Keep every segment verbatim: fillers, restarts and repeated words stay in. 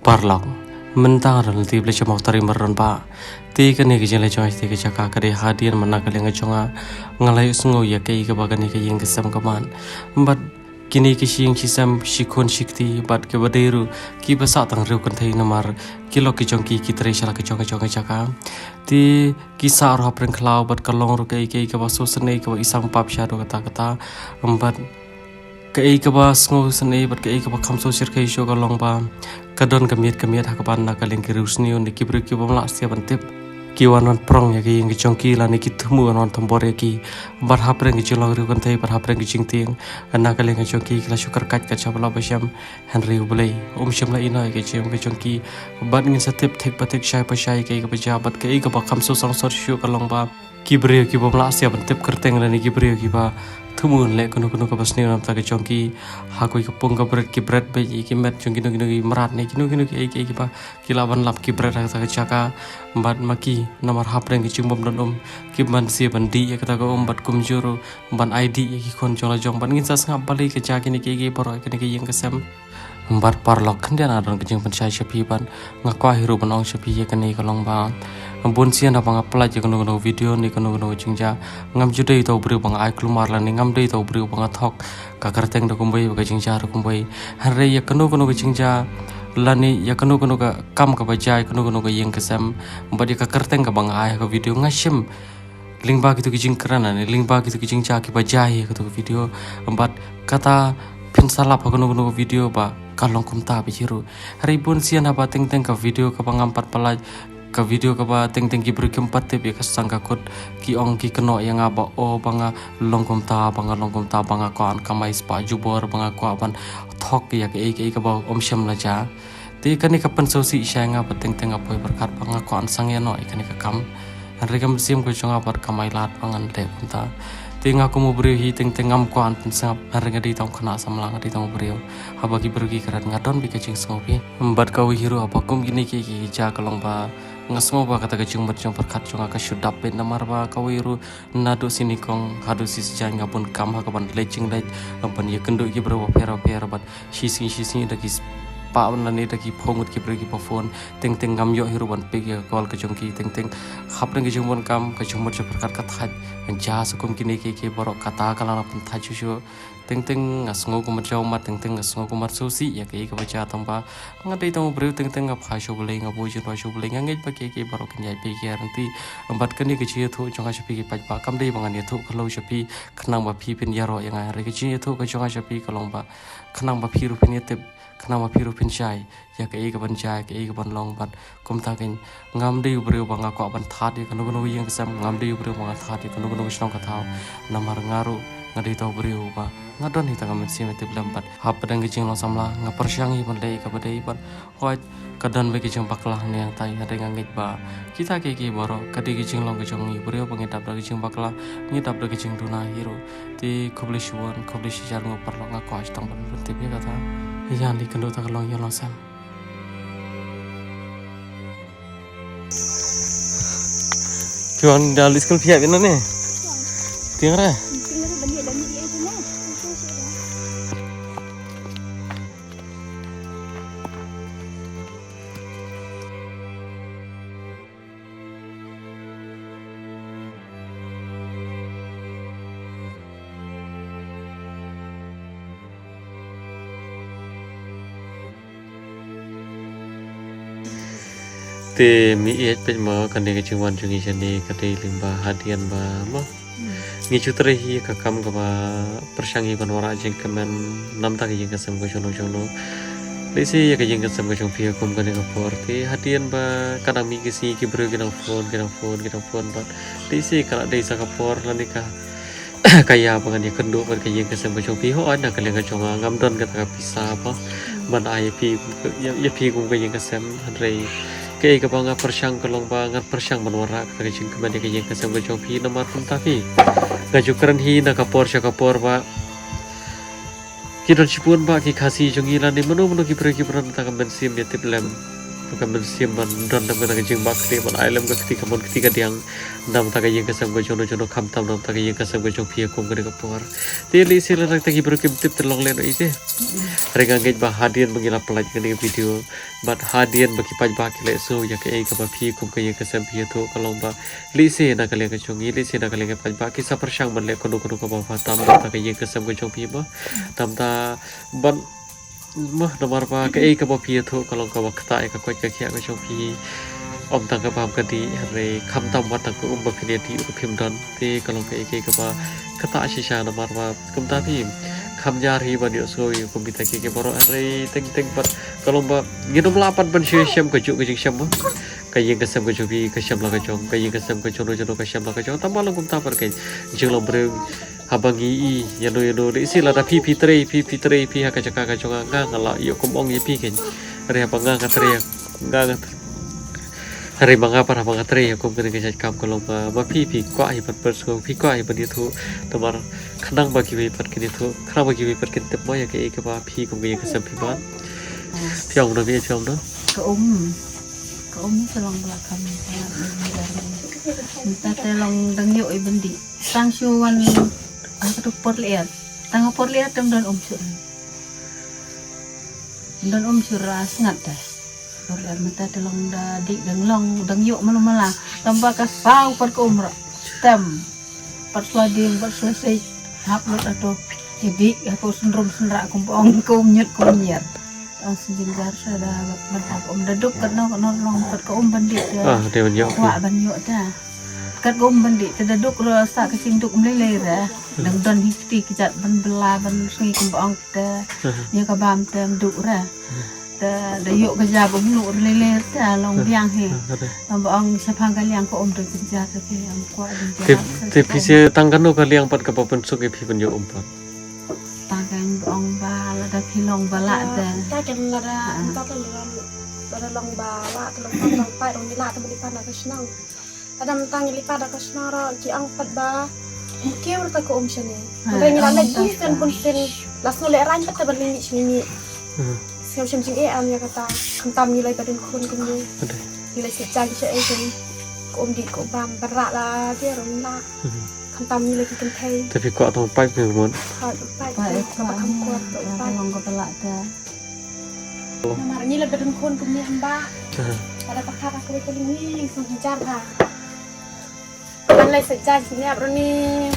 Paralok, mynta nga don lynti Blei sha Mawtari Mawryngkneng ba. Te kane ka jingleit jong nga sha kane ka jaka ka dei hadien ba na ka liang ka jong nga nga la ïohsngew ïa kaei kaba kane ka ïing ka sem ka man. Bad kine ki shi ïing shi sem, shi khun shi kti, bad kiba dei ruh kiba sah tang riewkynthei namar ki lok ki jong ki ki trei sha la ka jong ka jong ka jaka. Te ki sah ruh hapdeng khlaw bad ka long ruh kaei kaei kaba sngewsynei kaba isang pap sha haduh katta katta. Bad kaei kaba sngewsynei bad kaei kaba kham sngewsyrkhei shuh ka long ba ka don ka miet ka miet ha kaba na ka liang ki riewsniew ne ki briew ki bym lah shuh ban tip ki wan wan prong ïa ka ïing ka jong ki lane ki thmu wan wan thombor ïa ki. Bad hapdeng ka jinglong riewkynthei bad hapdeng ka jingtieng, na ka liang ka jong ki ki la shu kyrkhat ka jaka ba la ba shem. Hynrei U Blei um shym la ïehnoh ïa ka jingim ka jong ki. Bad ngin sa tip thik pa thik, shai pa shai kaei kaba jia bad kaei kaba kham sngewsynei shuh ka long ba ki briew ki bym lah shuh ban tip kyrteng lane ki briew kiba thmu leh kano kano kaba sniew na ka bynta ka jong ki, ha kawei ka pung ka bret ki bret beit ïa ki met jong kino kino ki mrad ne kino kino kiei kiei kiba ki lah ban lap ki bret ha kata ka jaka. Bad ma ki namar hapdeng ka jingbym don um, ki bym shuh ban dih ïa kata ka um bad kumjuh ruh ban ai dih ïa ki khun jong la jong. Bad ngin sa sngap balei ka jia kine kiei kiei baroh ha kane ka ïing ka sem. Bad paralok, khyndiat nga don ka jingpynshai sha phi bad nga kwah hi ruh ban ong sha phi ïa kane ka long ba bun sien haba nga pynlait ïa kano kano video ne kano kano ka jingjia, ngam ju dei uta u briew ba nga ai kulmar lane ngam dei uta u briew ba nga thok ka kyrteng da kumwei bad ka jingjia da kumwei. Hynrei ïa kano kano ka jingjia lane ïa kano kano ka kam kaba jia ïa kano kano ka ïing ka sem bad ïa ka kyrteng kaba nga ai ha ka video, nga shim lyngba kito ki jingkren lane lyngba kito ki jingjia kiba jia hi ha kato ka video. Bad kata phin sa lap ha kano kano ka video ba ka long kumta beit hi ruh. Hynrei bun sien haba teng teng ka video kaba ngam pat pynlait, ka video kaba teng teng ki briew kim pat tip ïa ka sdang ka kut, ki ong ki kynnoh ïa nga ba o ba nga long kumta, ba nga long kumta, ba nga kwah ban kamai spah jubor, ba nga kwah ban thok ïa kaei kaei kaba um shym la jia. Te kane ka pynsngewsih sha nga bad teng teng nga poi pyrkhat ba nga kwah ban sangeh noh ïa kane ka kam. Hynrei ka mynsiem ka jong nga bad kam ailad ba ngan leh kumta. Te nga kum u briew hi teng teng ngam kwah ban pynsngap, hynrei nga dei tang u khynnah samla, nga dei tang u briew. Haba ki briew ki kren nga don beit ka jingsngewbha. Bad kawei hi ruh haba kum kine ki ki jia ka long ba nga sngew ba kata ka jingmut jingpyrkhat jong nga ka shu dap beit namar ba kawei ruh naduh shi nyngkong haduh shi sijaiñ nga bun kam ha kaban leit jingleit, ban ïakynduh ki briew bapher bapher bad shisngi shisngi da ki spah lane da ki phew ngut ki briew kiba phone. Teng teng ngam ïoh hi ruh ban pick ïa ka call ka jong ki, teng teng hapdeng ka jingbun kam ka jingmut jingpyrkhat ka thait. Ngan jia sa kum kine kiei kiei baroh, kata ka la pynthait shuh shuh. Teng teng nga sngew kumba jaw mat, teng teng nga sngew kumba sngewsih ïa kaei kaba jia tang ba nga dei tang u briew, teng teng nga phai sha U Blei, nga buh jingduwai sha U Blei, nga ngeit ba kiei kiei baroh kin ïai pyrkhat lynti. Bad kane ka jingïathuh jong nga sha phi ki paidbah kam dei ba ngan ïathuh khlaw sha phi khnang ba phi phin ïaroh ïa nga, hynrei ka jingïathuh ka jong nga sha phi ka long ba khnang ba phi ruh phin ïatip, khnang ba phi ruh phin shai ïa kaei kaban jia, kaei kaban long. Bad kumta kein, ngam dei u briew ba nga kwah ban thad ïa kano kano ka ïing ka sem, ngam dei u briew ba nga thad ïa kano kano ka shnong ka thaw. Namar nga ruh nga dei uta u briew ba nga don hi tang ka mynsiem ïatip lem bad hapdeng ka jinglong samla nga pyrshang hi ban leh ïa kaba dei bad hooid ka don beit ka jingbakla hangne hangtai, hynrei nga ngeit ba kita kiei kiei baroh ka dei ka jinglong ka jong ngi briew ba ngi dap da ka jingbakla, ngi dap da ka jingduna hi ruh. Te khublei shibun, khublei shihajar nguh paralok, nga kwah tang ban pyntip ïa kata. Ïa lei kynduh ta ka long ïa long sem. Ki wan da li skul phi ïa bina ne. Tiang ra. Te mi ïeit peit mo, kane ka jingwan jong ngi shane ka dei lyngba hadien ba mo ngi ju trei hi ka kam kaba pyrshang hi ban wanrah jingkmen namar ka ïing ka sem ka jong no jong no. Lehse ïa ka ïing ka sem ka jong phi kum kane ka por te hadien ba ka dang mih ki sngi ki briew ki dang phone, ki dang phone, ki dang phone bad lehse ka la dei sa ka por lane ka ka ïa ba ngan ïakynduh bad ka ïing ka sem ka jong phi. Hooid na ka liang ka jong nga ngam don kata ka pisa ba ban ai ïa phi, ïa, ïa phi kum ka ïing ka sem, hynrei kaei kaba nga pyrshang ka long ba ngan pyrshang ban wanrah kata ka jingkmen ïa ka ïing ka sem ka jong phi namar kumta phi. Nga ju kren hi na ka por sha ka por ba ki don shibun ba ki Khasi jong ngi lane mano mano ki briew kiba don tang ka mynsiem ïatip lem. ka mynsiem ban don na ka jingbakla ban ai lem ka kti kamon kti kadiang. Namar ka ïing ka sem ka jong no jong no khamtam namar ka ïing ka sem ka jong phi ha kum kane ka por. Te lehse lada kita ki briew kim tip te long lehnoh ïa te. Hynrei nga ngeit ba hadien ba ngi la pynlait kane ka video bad hadien ba ki paidbah ki la sngew ïa kaei kaba phi kum ka ïing ka sem phi ïathuh ka long ba lehse na ka liang ka jong ngi, lehse na ka liang ka paidbah ki sa pyrshang ban leh kano kano kaba bha tam namar ka ïing ka sem ka jong phi ba. Namar ban Mah, namar ba kaei kaba phi ïathuh ka long kaba ktah ïa ka koit ka khiah ka jong phi. Ym tang ka bam ka dih, hynrei khamtam wat tang ka um ba phin ïa dih ruh phim don. Te ka long kaei kaei kaba ktah shisha namar ba kumta phi kham ïar hi ban ïohsngew ïa kum kita kiei kiei baroh, hynrei teng teng pat ka long ba ngin ym lah pat ban shu shem kajuh ka jingshem mo. Ka ïing ka sem ka jong phi ka shem la ka jong, ka ïing ka sem ka jong no jong no ka shem la ka jong. Tang ba long kumta pat ka jinglong briew. Haba ngi i ïano ïano, lehse lada phi phi trei, phi phi trei phi ha ka jaka ka jong nga, nga la ïoh kum ong ïa phi kein. Hynrei haba nga nga trei, nga nga trei. Hynrei ma nga pat haba nga trei ïa kum kane ka jait kam ka long ba, ba phi phi kwah hi ban pynsngew, phi kwah hi ban ïathuh. Namar khnang ba kiwei pat kin ïathuh, khnang ba kiwei pat kin tip mo ïa kaei kaba phi kum ka ïing ka sem phi ban. Phi ong no, phi ong no. Ka um. Ka um ka long ba la kham. Mynta te long dang ïoh i byndi. Tang shu wan ha ka tu por lyer. Tang por lyer tem don um shu. Don um shu ra sngat te. Por lyer mynta te long da dik dang long dang ïoh mano mala. Tang ba ka saw por ka um ra. Tem. Pat swa ding pat swa sei. Hap lut ato. Jadi aku sendrum senra kum pong kum nyut kum nyer. Tang sijil gar sa da ban hap um da duk kat no kat no long kat ka um ban dih te. Ah, te ban ïoh. Kwah ban ïoh te. Kat ka um ban dih te da duk ro sa ka sing duk mlei lei re. Dang don hi kti kjat ban bela ban sngi kum ba ong te. Ïa ka bam te duk re. Te da ïoh ka jab um nuk re lei lei te long biang hi. Kum ba ong shaphang ka liang ka um da jinjar te ong kwah jinjar. Te phi se tang kano ka liang pat kaba pynsuk ïa phi ban ïoh um pat. Tang kang ong ba lada phi long ba lah te. Ta kan lada ta kan lada long ba lah te long tang tang pai rong ila te mani pana ka shnong. Lada tang ila pada ka shnong ro ki ong pat ba. Kiur ta ko um shane. Lada ngi la lek bun sen bun sen. Las no le rang pat ta ba limi shini. Sngam shim jing e am ya kata. Khamtam ngi lai ba dun khun kum ni. Ngi lai sit jang sha e kum. Ko um di ko bam ba ra la dia rong la. Khamtam ngi la ki kynthei. Te phi kwah tong paip phi mon. Kwah tong paip phi kwah tong paip. Long ko tala te. Namar ngi la ka dun khun kum ni hamba. Pada pakhat aku itu ni sung jar ha. Kan lai sa jar sini ap ni.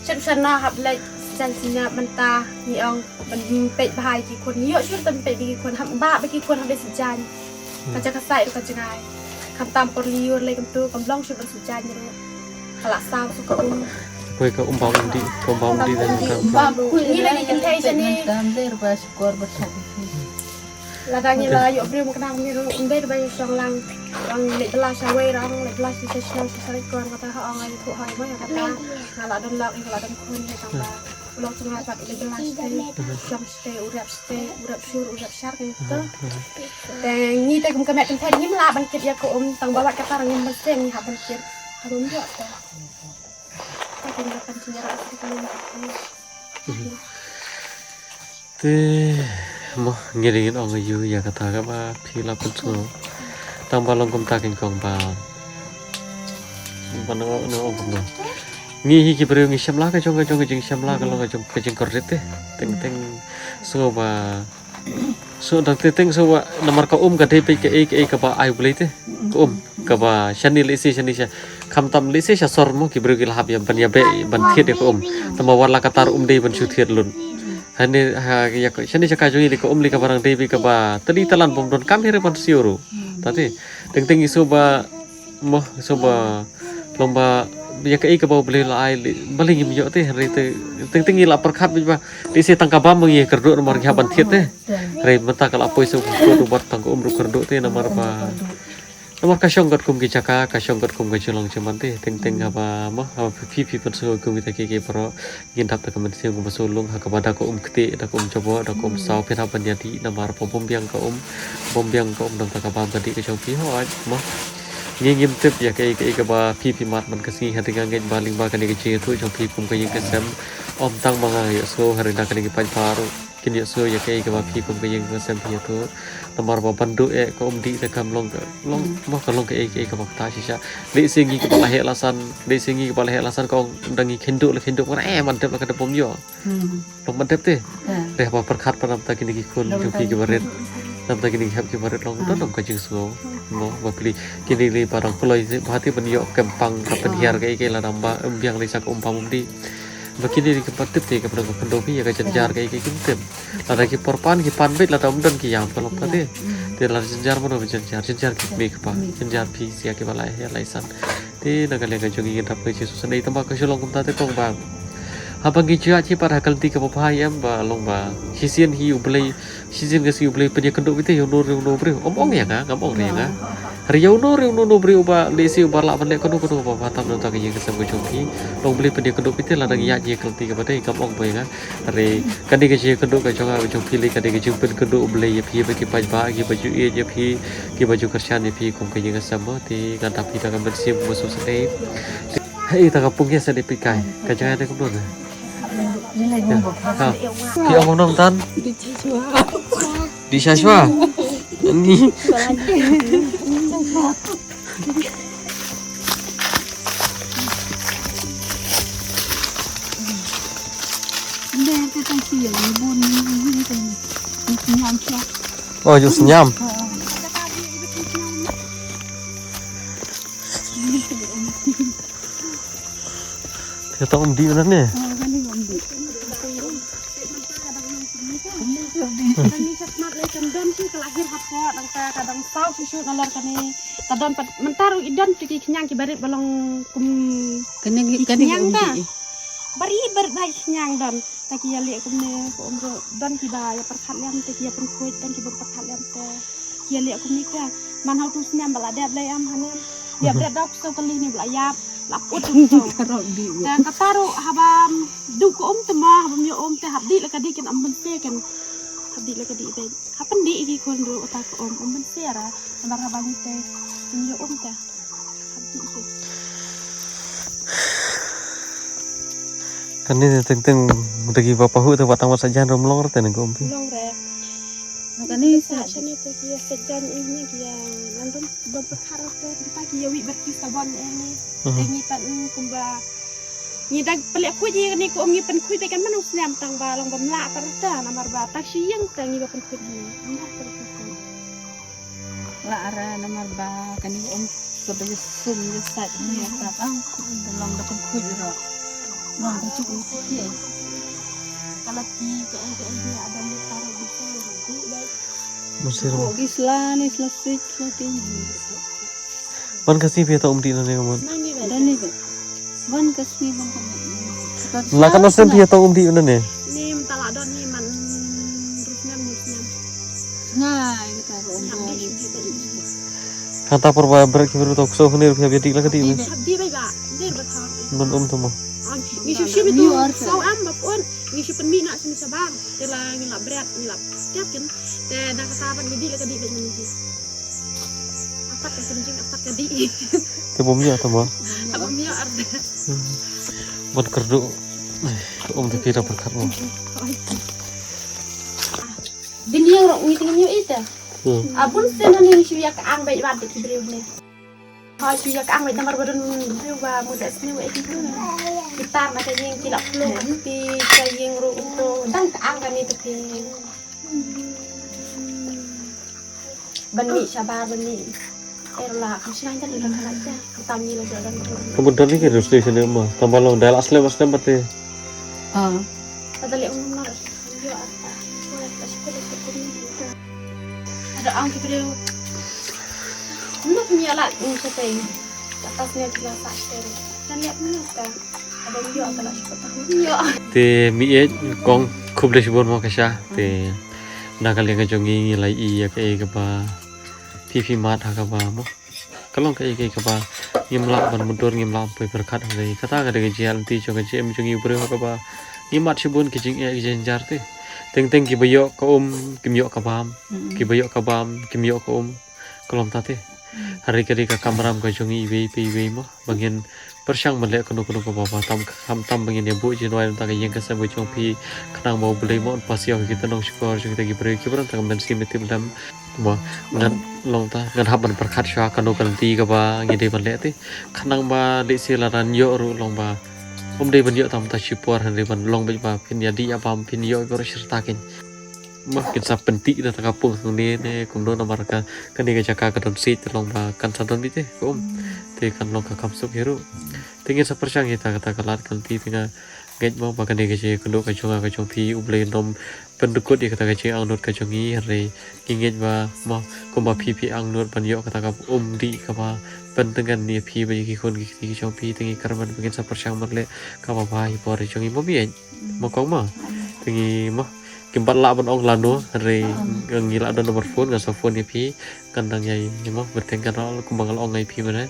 Sep sana hap lai jar sini ap menta ni ong ban pek bahai ki khun. Yo sure tan pek ki khun hamba ba ki khun hamba sa jar. Ka jaka sai ka jangai. Khamtam por liur lai kam tu kam long shu ban shu jan ru. Ka la saw su ka um. Koi ka um bam um di, ka um bam um di dan ka. Bam kul ni lagi kynthei shani. Tam der ba shukor ba shak. Lada ngi la ïoh briew ma khnang ni ru um der ba ïoh shong lang. Rang leh bela sha wei rang leh bela sha shnong sha sha kor kata ha ong ai thu ha mo ya kata. Nga la don lak nga la don khun ni tang ba. Long tu nga pat leh bela sha. Shong Te u rep ste, u rep shur, u rep shar kan to. Te ngi te kum ka met kan te ngi mla ban kit ïa ka um tang ba wat ka tar ngim ban ste ngi hap ban kit. Harum ïoh te. Ta kan da kan chin ra. Te mo ngi ring ong yu ïa kata kaba phi la pynsngew. Tang ba long kumta kan kong ba. Ban ong ong kumno. Ngi hi ki briew ngi shem la ka jong ka jong ka jing shem la ka long ka jong ka jing kordit te. Teng teng so ba so dang te teng so ba namar ka um ka dei peit ka ei ka ei kaba ai blei te. Ka um kaba shani lehse shani sha khamtam lehse sha sor mo ki briew ki la hap ïa ban ïa beh ban thied ïa ka um. Tama wat la ka tar um dei ban shu thied lun. Hani ha ïa ka shani sha ka jong i dei ka um lei kaba rang dei peit kaba tadi talan bom don kam hi re ban siew ru. Ta te teng teng i so ba Mo so ba long ba ïa kaei kaba U Blei la ai li ba li ngim ïoh te hynrei te teng teng ngi la pyrkhat beit ba te se tang ka bam ngi kyrduh namar ngi hap ban thied te. Hynrei mynta ka la poi so ko rubat tang ka um ruh kyrduh te namar ba namar ka shong katkum ki jaka ka shong katkum ka jinglong jingman te teng teng haba mo haba phi phi pynsngew kum kita kiei kiei baroh. Ngin dap da ka mynsiem kaba sngewlung ha kaba da ka um ktieh da ka um jaboh da ka um saw phin hap ban ïadih namar ba bym biang ka um bym biang ka um namar ka bam ka dih ka jong phi hooid mo. Ngi ngim tip ïa kaei kaei kaba phi phi mad man ka sngi hynrei nga ngeit ba lyngba kane ka jingïathuh jong phi kum ka ïing ka sem. Ym tang ma nga ïohsngew hynrei na kane ka paidbah ruh. kin ïohsngew ïa kaei kaba phi kum ka ïing ka sem phi ïathuh. Namar ba ban duh eh ka um dih te kam long ka long, mo ka long kaei kaei kaba ktah shisha. Lehse ngi kiba la heh la san, lehse ngi kiba la heh la san ka ong dang ngi khynduh la khynduh, ka ong eh man dep la ka dep bym ïoh. Long man dep te. Te haba pyrkhat pat namta kine ki khun jong phi kiba rit, namta kine ki hep kiba rit, long don ym ka jingsngew. Mo ba pli kine lei ba dang kloi bha te ban ïoh kempang ka pynhiar kaei kaei lada ym ba ym biang lei sa ka um pam um dih. Ba kine lei ki pat tip te ka pyndonkam khyndew phi ïa ka jynjar kaei kaei kim tip. Lada ki por pan ki pan beit, lada ym don ki ïam ka long pat te. Te lada jynjar mano ba jynjar, jynjar ki kmie ki kpa, jynjar phi sia kiba la heh la san. Te na ka liang ka jong ngi ngi dap ka Jisu Sunday tang ba ka shu long kumta te kong ba. Haba ngi ju ïaid pat ha ka lynti kaba bha ïa em ba long ba shisien hi U Blei, shisien ka sngi U Blei pynïakynduh beit te ïa uno ruh uno u briew. Ym ong ïa nga, ngam ong ruh ïa nga. Hynrei ïa uno ruh uno uno u briew uba lehse uba lah ban leh kano kano kaba bha tam na ka ïing ka sem ka jong phi. Long U Blei pynïakynduh beit te lada ngi ïaid ïa ka lynti kaba dei, ngam ong ba ïa nga. Hynrei kane ka jingïakynduh ka jong nga ka jong phi lei ka dei ka jingpynkynduh U Blei ïa phi ba ki paidbah kiba ju ïeit ïa phi, kiba ju kyrshan ïa phi kum ka ïing ka sem mo. Te ngan dap hi da ka mynsiem ba sngewsynei. Hei, ta ka pung ïa sa dei peit kai. Ka jngai dei kumno na. Ha. Phi ong kumno tan? Dih sha shuwa. Ni. Oh, ju sñiam. Te tang um dih na ne. Kan ni sat mat le kan don ki ka lahir hapoh nangta ka dang saw shu shu nalor kane. Ta don pat mynta ruh i don tu ki khñiang ki barit ba long kum kane ki khñiang ta. Barit barit ba khñiang don. Ta ki ïa leh kumne ko um ruh don ki ba ïa pyrkhat lem te ki ïa pynkhuid don ki ba pyrkhat lem te. Ki ïa leh kumne ka man hau tu snem ba la dep lei am hanem. Ïa bret dok so kali ni ba la ïap la put tu so. Ka rok di. Te kata ruh haba du ko um te ma haba ïa um te hap di la ka di ken am ban te ken. Hap di la ka di te. Hap ban di ki khun ruh kata ko um um ban te ra. Namar haba ni te ïa um te. Hap di ki. Kane teng teng da ki ba pahuh te ba tang ba sa jan rum long re te ne ko um pi. Long re. Kane sa shane te ki sa jan ini ki ya nandum ba ba khar te ta ki ya wi ber ki sa ban ini. Te ngi pat kumba ngi da pele khuid ini ko um ngi pen khuid te kan manu snem tang ba long ba mla pat te namar ba ta shi yang te ngi ba pen khuid ini. Ngi ba pen khuid. La ara namar ba kani um ka ba sum ya sat ni ya ka ang. Long da pen khuid ro. Long da chuk u khuid. Kala ti ka ai ka ai ni ada ni taro di ko di dai. Masih ro. Ko gi sla ni sla sik sla ti. Ban ka sni phi ta um dih na ne ka mon. Nang ni ba. Dan ni ba. Ban ka sni ban ka mon. La ka na sen phi ta um dih na ne. Ni mta la don ni man rus nyam ni nyam. Ngai ka ta ro um. Hata por ba brek ki bru tok so hne phi dih la ka dih. Di ba ba. Di ba ta. Ban um tamo. Ni shu shu mi tu. So am ba pun. Ni shu pen mi na shu mi sabar. Te la ngi la brek ngi la. Tiap kin. Te na ka ta ban ngi dih la ka dih ba ni. Apat ka kynjing apat ka dih. Te bym ïoh tama. Bym ïoh ar. Ban kyrduh. Um te phi da pyrkhat mo. Din ïa rok ngi ting ïoh ita. Abun sen ni shu ïa ka ang bait wat ki briew ne. Ha shu ïa ka ang bait namar ba don briew ba muda sni wa ita. Kita na ka ïing ki la plu ti ka ïing ru uto. Dang ka ang ka ni te. Ban mih shabar ban mih. Er la kam shngain kan kan kan. Tam ni la jalan. Ka bun tadi ke rus station ma. Tambah long dah la slem slem pate. Ah. Ada le um mar. Yo apa. Ada ang ki briew. Nak ni ala ni sa tai. Atas ni la sa tai. Dan lihat ni ka. Te mi e kong khublei shibun mo kasha te na ka liang ka jong ngi ngi la i ïa kaei kaba phi phi mad ha kaba mo ka long kaei kaei kaba ngim lah ban mudur ngim lah poi pyrkhat hynrei kata ka dei ka jingïaid lynti jong ka jingim jong ngi u briew ha kaba ngi mad shibun ki jingeh ki jingjynjar te teng teng kiba ïoh ka um kim ïoh ka bam kiba ïoh ka bam kim ïoh ka um ka long ta te hynrei ka dei ka kamram ka jong ngi iwei pa iwei mo ba ngin pyrshang ban leh kano kano kaba bha tam, khamtam ba ngin ïa buh jingduwai na ka ïing ka sem ka jong phi, khnang ba U Blei mo un pass ïa kita ki nongshukor jong kita ki briew kiba don tang ka mynsiem ïa tip lem. Mo, ngan long ta, ngan hap ban pyrkhat shuwa kano ka lynti kaba ngi dei ban leh te. Khnang ba lehse lada ïoh ruh long ba um dei ban ïoh tam ta shipor, hynrei ban long beit ba phin ïa dih ïa bam, phin ïoh baroh shi rta kein. Mo, kin sa pyntih da ta ka pung hangne ne kumno, namar ka kane ka jaka ka don siej, te long ba kan sa don beit te ka um. Te kan long ka kham suk hi ruh. Te ngin sa pyrshang ïa ta kata ka lad ka lynti, te nga ngeit mo ba kane ka jingïakynduh ka jong nga ka jong phi, U Blei un ym pyndukut ïa kata ka jingangnud ka jong ngi, hynrei ngi ngeit ba mo kumba phi phi angnud ban ïoh kata ka umdih kaba pyntngen ïa phi bad ïa ki khun ki kti ki jong phi, te ngi kyrmen ba ngin sa pyrshang ban leh kaba bha ha i por jong ngi mo, mei. Mo kong mo. Te ngi mo, kim pat lah ban ong lano, hynrei ngi la don number phone, ngan sa phone ïa phi, ngan dang ïai mo bteng, kan ong kumba nga la ong ïa phi mynne.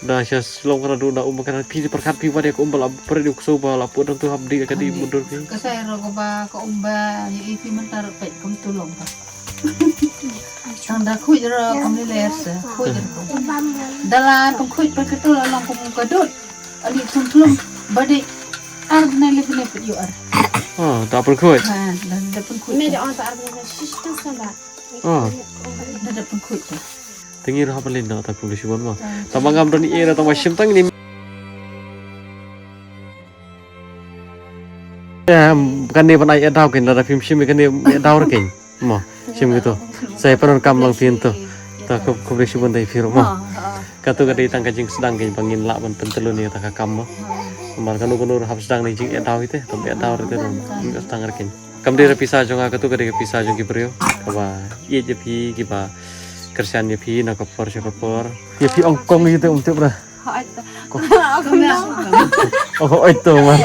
Da sha Shillong ka dang, da um ka, phi pyrkhat phi wat ïa ka um ba la pret ïa u ksew ba la put hangto, hap dih ka dih mutdur phi. Ka sai ro ka ba ka um ba ïa i phi mynta ruh peit kumtu long ka. Tang da khuid ro kum ni ler sa, khuid ro kum. Da la kum khuid pa ka tu la long kum ka dud. Ani kum tlum ba dih ar bnai le bnai peit ïoh ar. Oh, da pun khuid. Ha, da, da pun khuid. Me da on ta ar bnai shish ta sa ba. Oh. Da, da pun khuid ta. Te ngi ruh hap ban leit noh ta, khublei shibun mo. Tang ba ngam don ei ei, tang ba shim tang ni. Em, kane ban ai ïa daw kein, lada phim shim ïa kane ïa daw re kein. Mo, shim kito. Sa ïa pyndonkam lang phi to. Ta khublei shibun da ïa phi ruh mo. Kato ka dei tang ka jingsdang kein ba ngin lah ban pyntlun ïa kata ka kam mo. Namar kano kano ruh hap sdang ne jingïa daw ite, to ïa daw re te ruh. Ngi sdang re kein. Kam dei da pisa jong nga, kato ka dei ka pisa jong ki briew kaba ïeit ïa phi, kiba kyrshan ïa phi na ka por sha ka por. Ïa phi ong kong ïa te um tip re. Hooid to. Ong hooid to man.